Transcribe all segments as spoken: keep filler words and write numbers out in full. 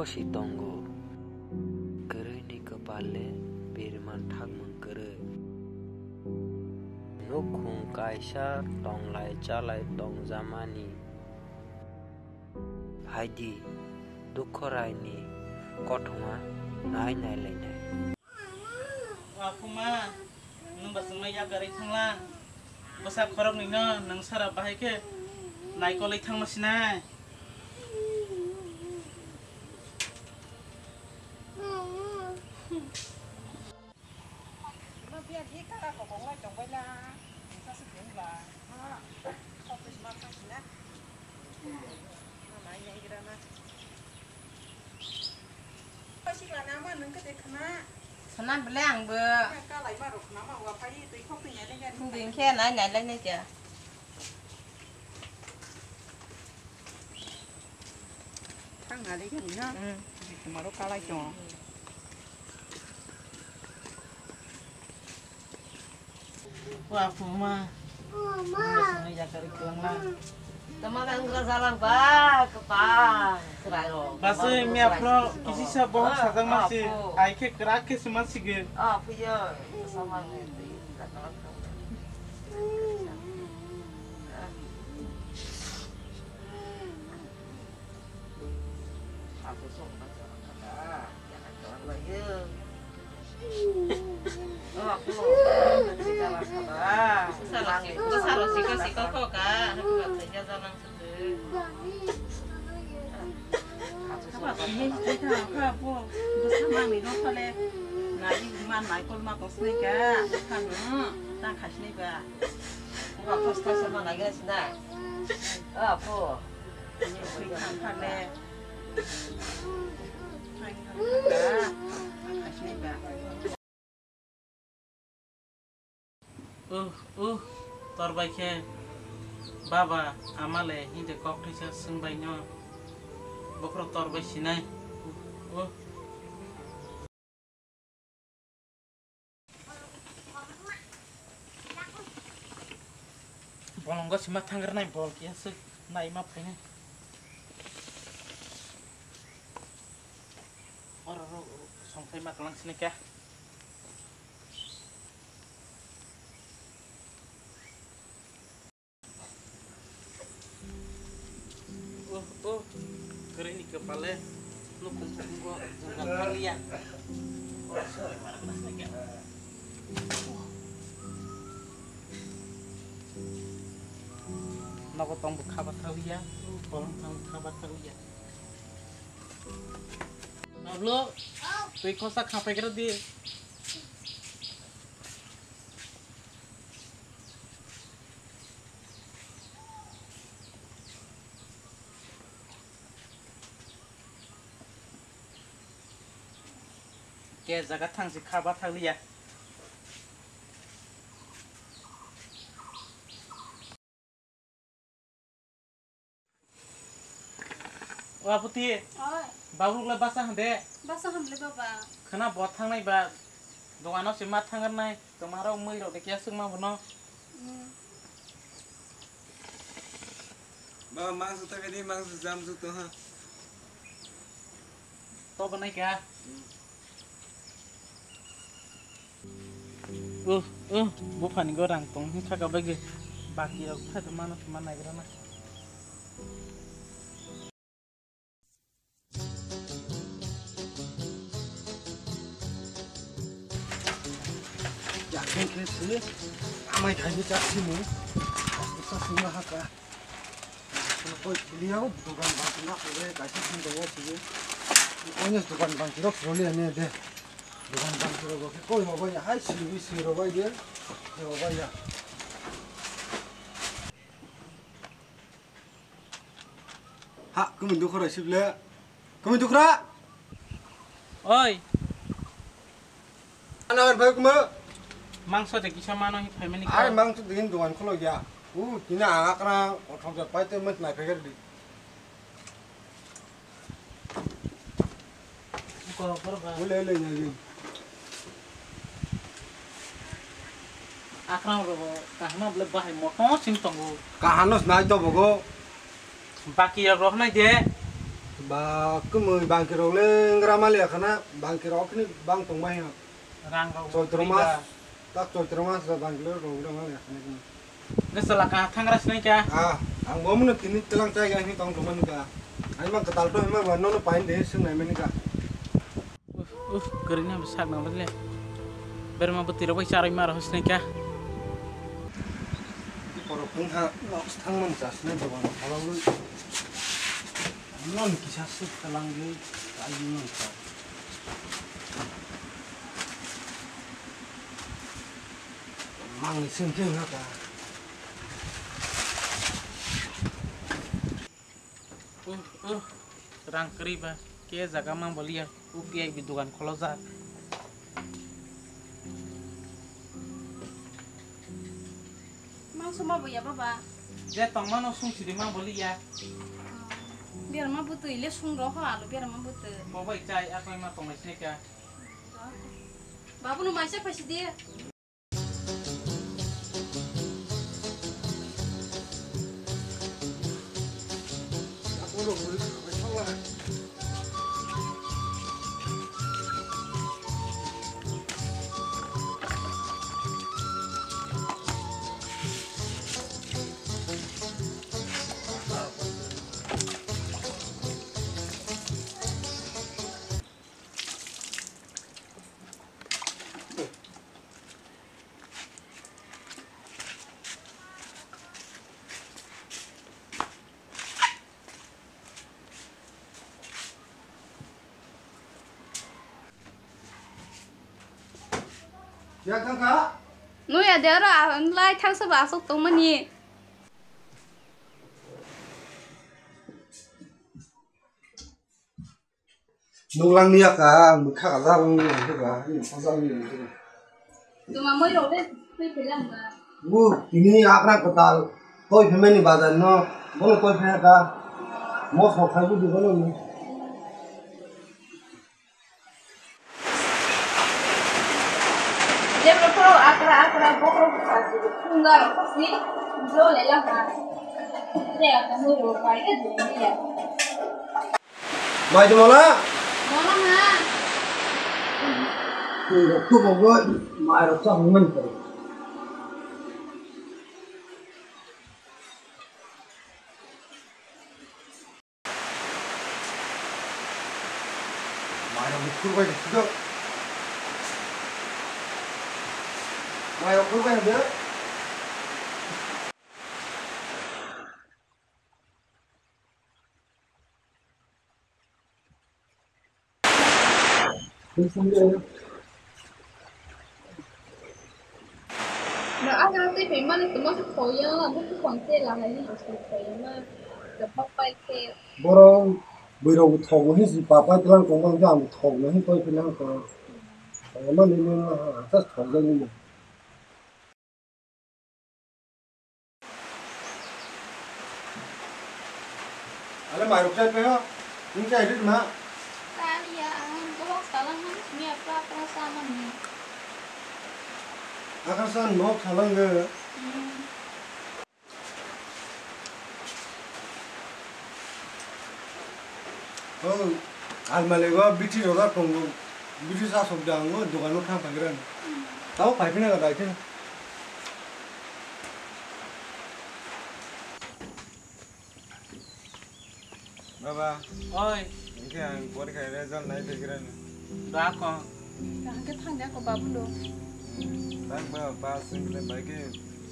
Si tongo. Kwrwini kwpal le birman thangmung kwrwi. Nukhung kaisa tonglai chalai tongjamani. Phaidi, dukhoraini kothoma nai nailainai. Aphuma, nwng ba chwngno yakarwi thangla. Bwsa khoroknwino nwng sara bahai khe naikolwi thangma sinai. Khna bele ang bo. Ding khe nai nai lai nai kya. Thang nai lai kya ni na. Kumaro kalai chong. Wa puma. Puma. Yakari kulang la. Tama kan gura jalan ba kepang. Basui miapro kisi sa bohong sajak masi. Ai khe krak khe sima sige. Ah, puyo. Sama ni. Uh, uh, tor bai khe baba, ama le hinde kok thaisa swng bai no. Bokhorok tor bai sinai. Uh, uh. Bolongo sima thangkar nai bol kiya se nai ma phainai. Oro ro songthai ma tlang sini kya. Oh, oh, kere ini kepala, lu kumpul gua jangan kali ya. Nogo tong bukha batha ya, lu kolong tong bukha batha ya. Nablo, tui kosa khapai kere di. Ke jaga thang si kha ba thang liya. O aputi. Oi. Babu le basa hande. Basa hamle baba. Khana bo thangnai ba. Dogano se ma thangar nai. Tomaro mui rok de kya sung ma bono. Hmm. Baba mangso ta kadi mangso jam su to ha. To banai ka. Hmm. Uh, uh, buphani go rang tong hwn kha ka bagwi baki rok phai mano thuma naigra na. Yakung khe se amai khaini chak simo. Sa sima haka. Koi liya o dukan bangkina kore kaisa sing dawa sini. Onya dukan bangkirok soli ane de. Dukan bangkirok khe koi hobai ya hai siri siri hobai de. Hobai ya. Ha, kumi dukho rai sible. Kumi dukra. Oi. Ana bai kuma. Mangso de kisa mano hi phaimani. Ai mangso de hin dukan kholo ya. U, tina akra othom ja pai te mat nai phaikar di. Ko, ko, ko. Ule, ule, ule, ule. Akrang rogo kahama bole bahai moto sing tongo. Kahano sinai to bogo. Baki rok rohnai de. Ba, kwmwi bangki rok le ngra maliya khana, bangki rok khini bang tong bai ha. Rang rok Choitro mas, tak choitro mas da bangki rok ngra maliya khana kini. Nge sala ka thangra sinai ka? Ah, ang bo mano tini telang chai ga hin tong tong mani ka. Ai mang katal to hima ba nono pain de sing nai mani ka. Uf, uf, kwrwini bo sak nang le. Berma bwtwi rok bai charwi ma rw sinai kha. Borok wngkha nok thang man chasnai dogan khalangwi. Non kisa suk talangwi ai non kha. Mangni sengke wngkha. Uh, uh, rang kwrwi ba, khe jaga mang boliya, U P I bi dugan kholojak. Mangso ma boya baba. Je tongmano sungsidi mang boliya. Berma butwi le sung roho alu berma butwi. Bobai chai akoi ma tonglai sinai kha. Babu no maisa phaisi di. Ya thangkha? Nuya de oro lai thangsa ba aswk tongmani. Nuklang niya ka, ang bwkha ka jabang ni ang khe ba, ani sa jabang ni ang khe ba. Tuma moi rok le twi phelang ba. Bu, tini akra kwtal, toi phemani bazar no, bono toi phe ka. Mos rok khai bu di bono ni. Jebro phoro akra akra bokrok phaji phunga rok si jo le lang ha. Te ata moi rok pai de dum ya. Mai de mola? Mola ha. Twi rok tu bogo mai rok cha hung man ko. Mai rok ni khur bai de. Mai rok khur bai de. Ba, ah, tei pai mani tongma se khoya, bo se khon te la hai ni se khoya ma, tei bak pai khe. Borok bwrok bo thok no hin si pa pai tlang tong bang khe ang thok no hin toi phi lang ko. Khoya mani no ha ha thok jani. Ale mairok chai paio, nwng chai ri ma? Chaliya, ang bohok salang nang simi apra apra sa mani. Akar sa nok salang ge. Hmm. Oh, almali go bithi rok tongo. Bithi sa sok da ang dogano thang phagira. Tao phai phina ga dai khe. Baba. Oi. Hingke ang porikha result nai phaikra ni. Da ko. Kaham khe thang de ko babu lo. Tak ba pass wngkhe bai khe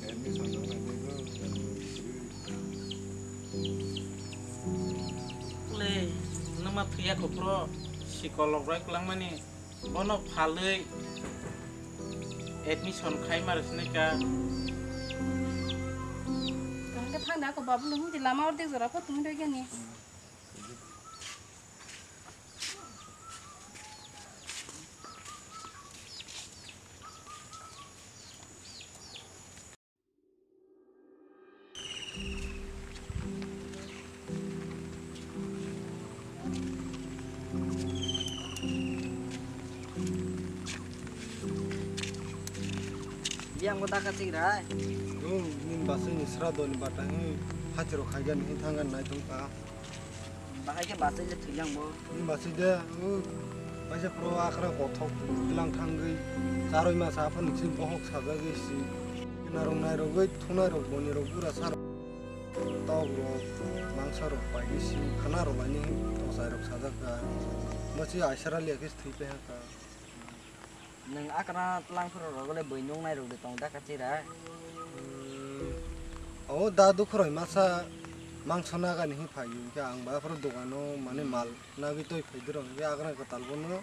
admission rok nai phaikra. Le, nwma thuya ko pro sikol rok rai kwlangmani. Bono phalwi admission khai ma rwsini ka. Kaham khe thang da ko babu lo hwnti lama ordek jora pho tungwi rwgani. Biyang bo daka chigrai. Yung nin basing ni sra doni batang hachi rok khaigan hin thanggan nai tong ta. Bahai khe bachai le thwilang bo. Ni bachai de, o, kaisa pro akra kothok twilang thangwi, charwi masa aphano si bohok sajagwi si. Narwk nairogwi thunai rok boni rok bura sar. Tok rok, mangsa rok paigwi si, khana rok ani tosai rok sajak kha. Bo si aisara liya khe thwi paiha kha. Nwng akra tlang phuru rogole bui nung nai rok de tong da kachira. Hmm. O da dukhoroi masa mangso nagani hi phaio, hingke ang ba phuru dogano mane mal nagwi toi phai dirok, hingke akra kwtal bono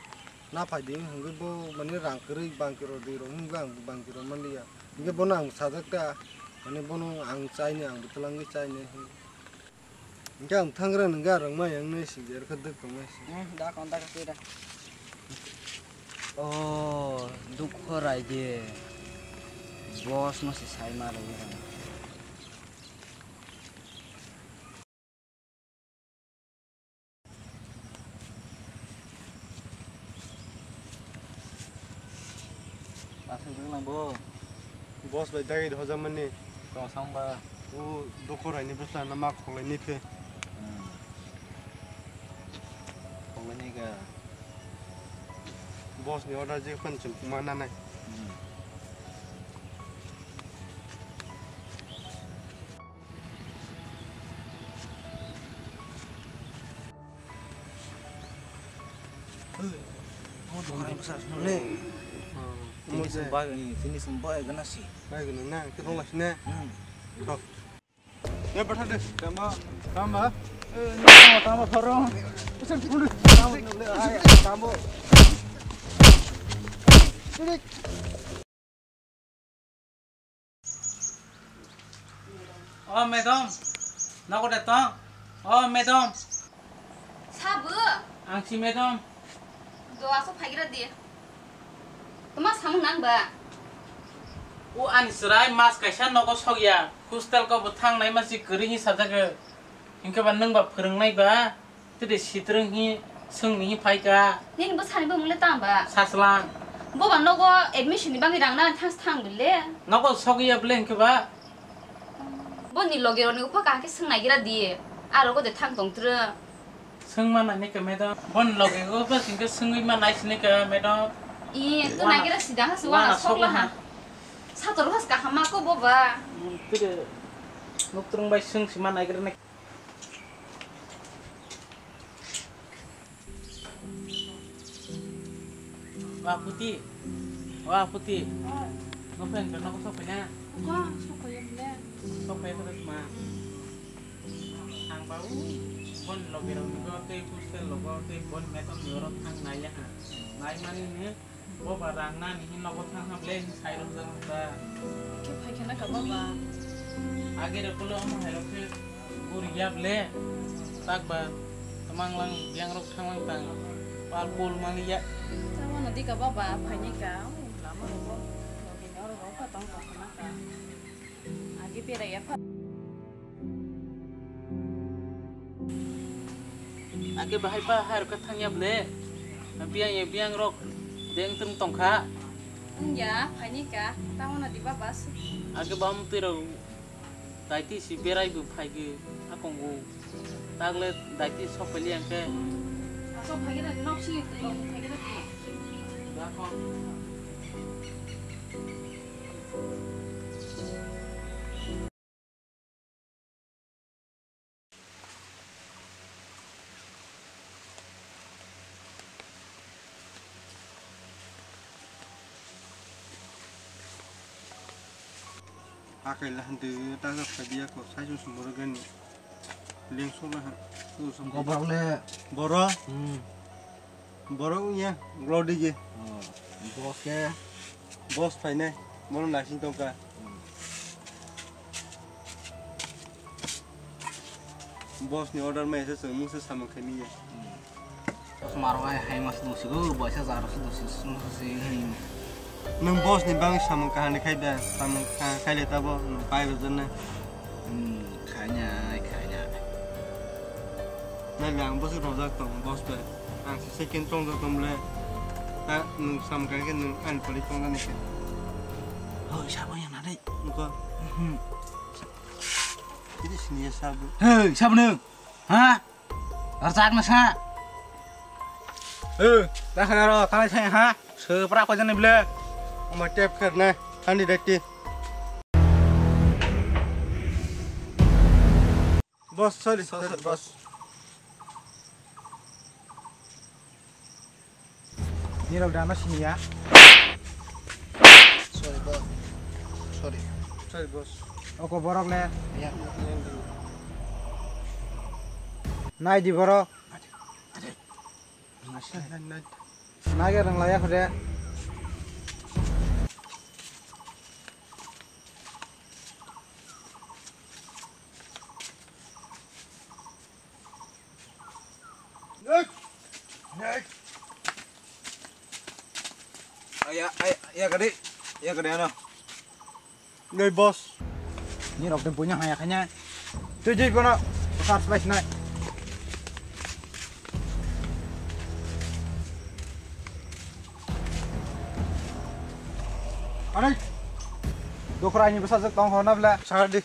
na phai di hingke bo mane rang kwrwi bangkiro di rok hingke ang bangkiro manliya. Hingke bono ang sajak ta mane bono ang chaini ang bwtwlangwi chaini. Hingke ang thangra nungga rwngma yang nai si, jer khe dwk tongma si. Hmm, da kon da khe da. O, dukho rai de. Boss no si sai ma rwgwi rwng. Aswk wnglang bo. Boss bai dagi hojamani. Tong sang ba. O dokor hai ni bwsla na ma khok lai ni phe. Hmm. Khok lai ni ga. Boss ni order je phan chum ma na nai. Hmm. Tini sumbai, tini sumbai gana si. Bai gana na, kita lah sini. Hmm. Kau. Ya, berhati deh. Tambah, tambah. Eh, ini tambah, tambah, tolong. Pesan dulu. Tambah, tambah. Ini. O madam, nogo de tong? O madam. Sabo? Ang si madam. Do asok phaigra di. Toma samung nang ba? O ani chwrai mas kaisa nogo sokya. Hostel ko bo thang nai ma si kwrwi hi sajak. Hinkhe ba nwng ba phwrwng nai ba? Tide sitrwng hi swngni hi phaika. Nini bwsani bumung le tang ba? Saslang. Bo ba nogo admission ni bagwi rang na thang thang bile. Nogo sogwi ya bile hinkhe ba? Boni loge roni upha kaham khe swng naigira di. Aro gode thang tong twrwng. Swng ma nai ka madam. Boni loge go ba singke swngwi ma nai sini ka madam. I to naigira sida ha suwa na sokla ha. Sator has kaham ma ko bo ba. Tide nuktrwng bai swng si ma naigira nai. Wa puti. Wa puti. Oi. Nopheng ka nogo sokphaina? Oka, sokphaiya bole. Sokphaiya khe ma. Ang ba u bon loge rok ni go tei hostel logo tei bon madam ni oro thang nai ya ha. Nai mani ni. Bo ba rang nani hin nogo thang ham le hin sai rok jang ta. Khe phai khe na ka baba. Age re pulo omo hai rok khe guri ya ble. Tak ba tamang lang biang rok thang lang tang. Pal pul mali ya. Tamo na di ka baba phai ni ka. Lama rok bo. Logi ni oro rok ka tong tong khna ka. Agi pera ya pha. Agi bahai pa hai rok thang ya ble. Biang ya biang rok deng tung tong kha. Wng ya, phaini ka. Tamo na diba bas. Agi bam twi rok daiti si berai bu phai gi akong gu. Tagle daiti sok peli ang ke. Sok phai gi na nok si nok phai gi na. Akai lahan twi taga phadiya ko saichung sumoro gani. Leng sokla ha. Goborok le. Boro. Hmm. Borok wngya, glodigi. Oh, boss khe? Boss phainai, bono naising tongkha. Hmm. Boss ni order mai se chwng mungsa samung khaini ya. Hmm. Boss marok ai hai mas dosi go, boisa jaro se dosi, sung se. Nwng boss ni bagwi samung kahani khai da, samung kahani khai le tabo, nwng pai rwjaknai. Hmm, khainai, khainai. Nai le ang bwswk rwjak tong, boss bai. Ang se second tongjak tong le. Ta nwng samung kahani khe nwng ani pali tongjak nai khe. Hoi, sabo ya na dai. Nukho. Mhm. Ini sini ya sabo. Hei, sabo nwng? Ha? Rwchak na sa. Eh, ta kha ro, ta lai sai ha. Se pra ko jani ble. Ama tep kher na, thani dati. Boss, sorry, sorry, boss. Nirok dano siniya. Sorry, boss. Sorry. Sorry, boss. Oko borok le. Ya. Nai di borok. Nai, nai, nai. Nai ge rang laya khode. Aya, aya, aya, gade. Aya, gade, ano. Nei, boss. Ni rok de punya haya khanya. Tui jui kono. Sar slice nai. Anai. Dokra ni basa jek tong hona bla. Sar di.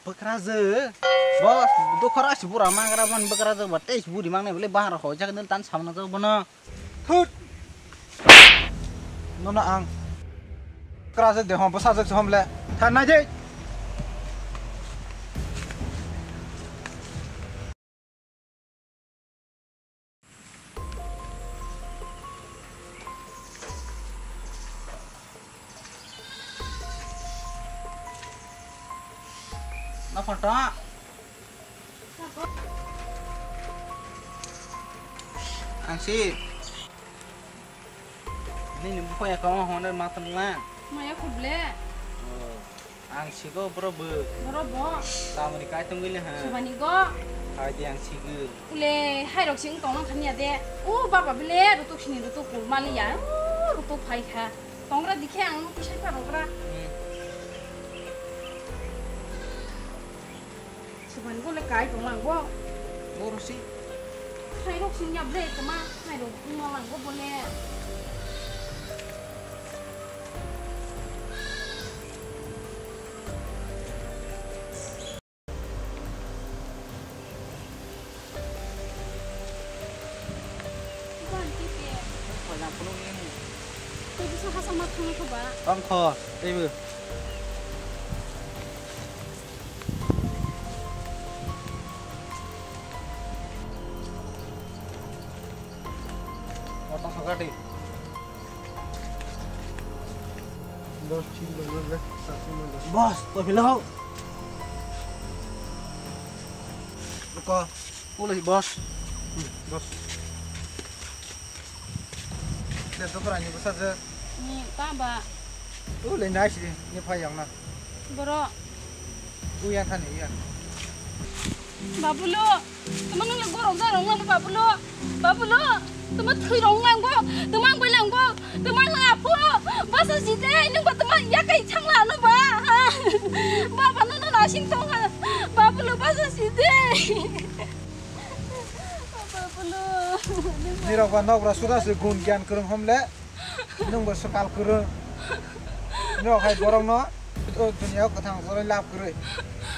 Bwkrajwk. Bo, dokhora si bura mangra ban bwkrajwk ba tei si buri mangnai bole bahar ho jak nil tan samna jak bono. Thut. Nono ang. Bwkrajwk de hom bwsajwk se hom le. Tha nai de. Nokhorto. Ang si. Nini buphaya kama honda matang lang. Maya khuble. Oh. Ang sigo boro bo. Boro bo. Tamoni kai tongwi le ha. Subani go. Hai di ang sigo. Ule hai rok sing tong nang khania de. O baba bile rutuk sini rutuk kurma li ya. O rutuk phai kha. Tongra dikhe ang nuk kisai pa rogra. Hmm. Subani go le kai tong lang go. Boro si. Hai rok sing ya ble tama. Hai rok ma lang go bole. Tei bisa hasa ma thangwi kho ba? Tong kho, teibo. O tong kho gadi. Boss, to phila ho. Ko, ule boss. Hmm, boss. Te dokra ni bwsa je. Ni ta ba. Ule nai si ni phai yang na. Boro. Uya thani uya. Babulo, tama nung le gorok jarok nang Babulo. Babulo, tama thwi rok nang go, tama ang bai lang go, tama ang apo. Basa si de, nung ba tama yakai chang la no ba. Baba no no nasing tong ha. Babulo basa si de. Babulo. Nirok ba nok ra suda se gun gyan kwrwng hom le. Nwng bo swkal kwrwng. Nwng hai borok no o dunia o kwthang jora lab kwrwi.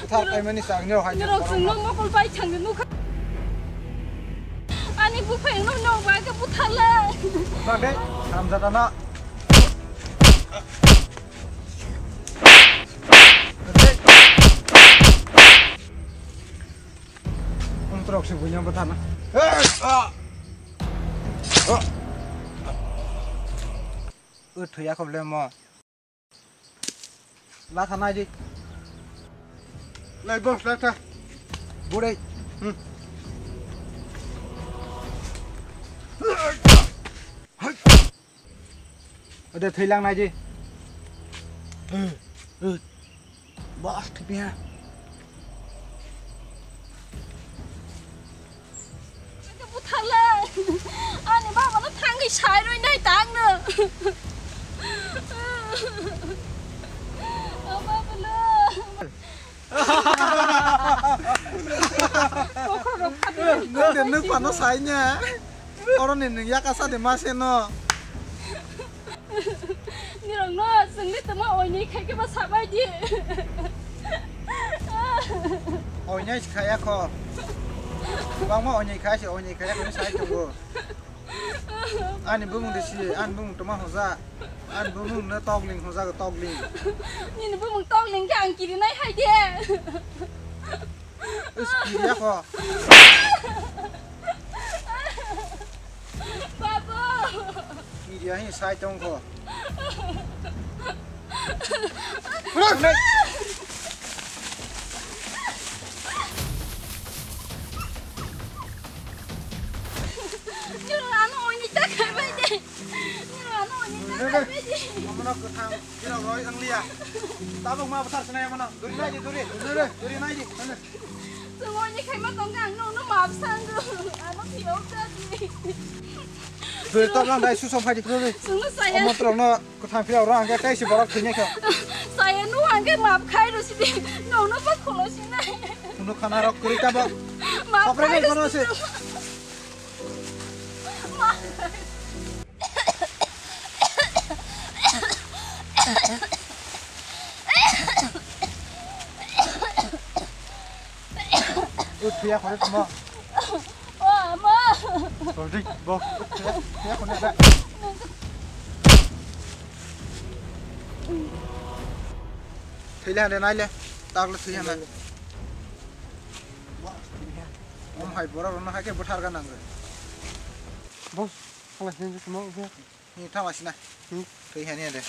Buthar kaimani sak nwng hai. Nwng borok chwng no mokol bai thang nukha. Ani buphai no nwng bai khe buthar le. Bade hamjada na. Ang trok se bunya buthar na. O thwiya khoble mo. Latha nai di. Lai boss latha. Bure. Hmm. Ode thwilang nai di. Bas thwipiya. Butharle. Ani baba no thangwi sai roi nai tang no. O baba lo. Nung de nung pano sai nya. Oro ni nung yaka sa de ma se no. Nirok no sengli tama oini khai ke ba sabai di. Oini si khaya kho. Bangma onyai khai se, onyai khai, onyai sai tongo. Ani bumung de si, ani bumung toma hoja. Ani bumung no tokling hoja, tokling. Nini bumung tokling khe ang kiri nai hai de. Is kiri ya ko. Babu. Kiri ya hi sai tong ko. Nirano oni ta khai bai de. Nirano oni ta khai bai de. Omono kwthang, kira roi ang liya. Tabuk ma bwthar sinai mano. Duri nai di, duri. Duri nai di. Chwng oni khai ma tong kha, ang no, no ma bwsang go. Ano phiyok ta di. Duri tok lang dai, susom phai di. Duri. Chwng no saya. Omo trok no. Kwthang phiyok rw hwnkhe tei se borok thwinai kha. Saya nu hwnkhe map khai rw sidi, nono ba kholo sinai. Phunuk khana rok kwrwi tabok. Map Kokre khai bai rw kono se. Map khai. Ut phiya khore tmo. O ama. Sorry, bo. Phiya, phiya khore ba. Thwile hande naile. Takle thwi hande. Om hai borok rokno hai khe bwthar ga nangwi. Boss, thangla sini tmo ubi. Ni thangla sina. Hmm. Thwi hani hande.